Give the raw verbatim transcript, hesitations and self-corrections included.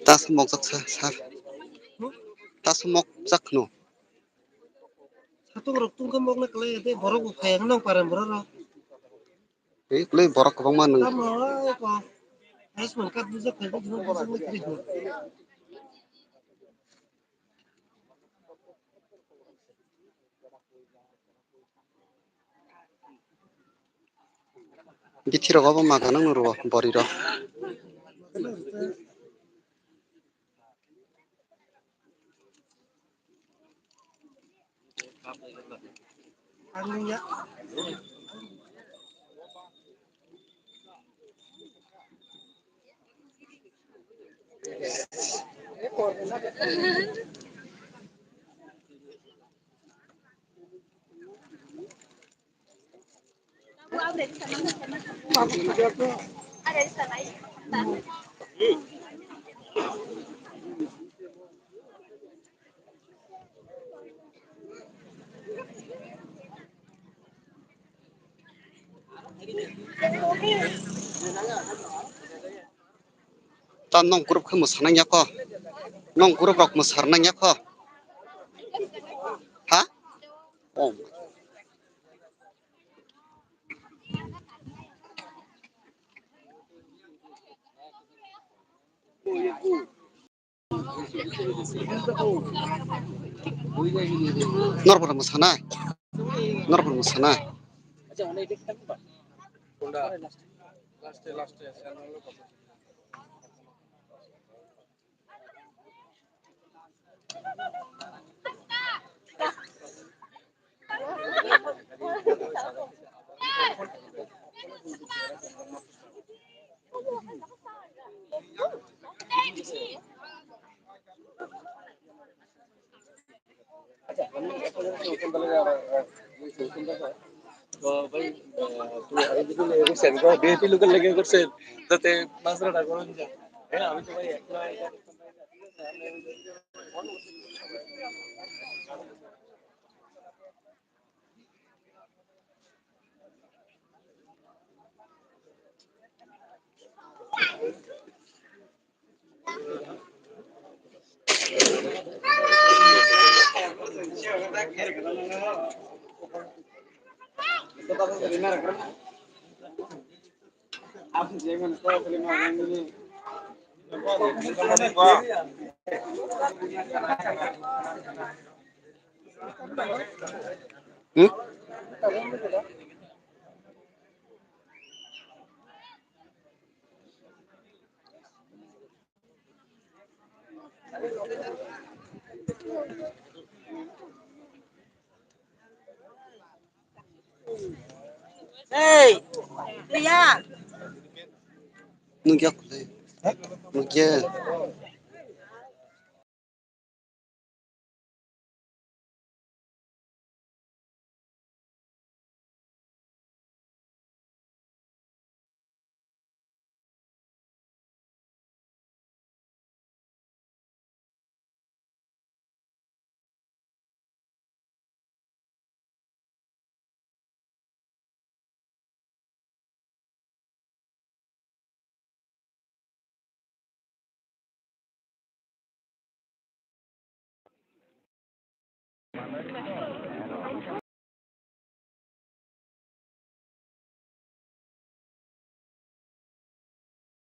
Taso mokjak sa, sir. Taso mokjak no. Satung rok tungkha mokna kwlai, tei borok bo phai ang nang paran borok rok. Tei kwlai borok kwbangma nung. Tamo ko. Ayushman card bujak khe, bujak khe, bujak khe. Bithi rok obo ma ganang rwo bori rok. Ta nong group khe mwsana ya kho. Nong group rok mwsarna ya kho. Ha? Oh. Norok bo mwsana. Norok bo mwsana. Hmm? Hey, Priya. Nugya kule. Nugya.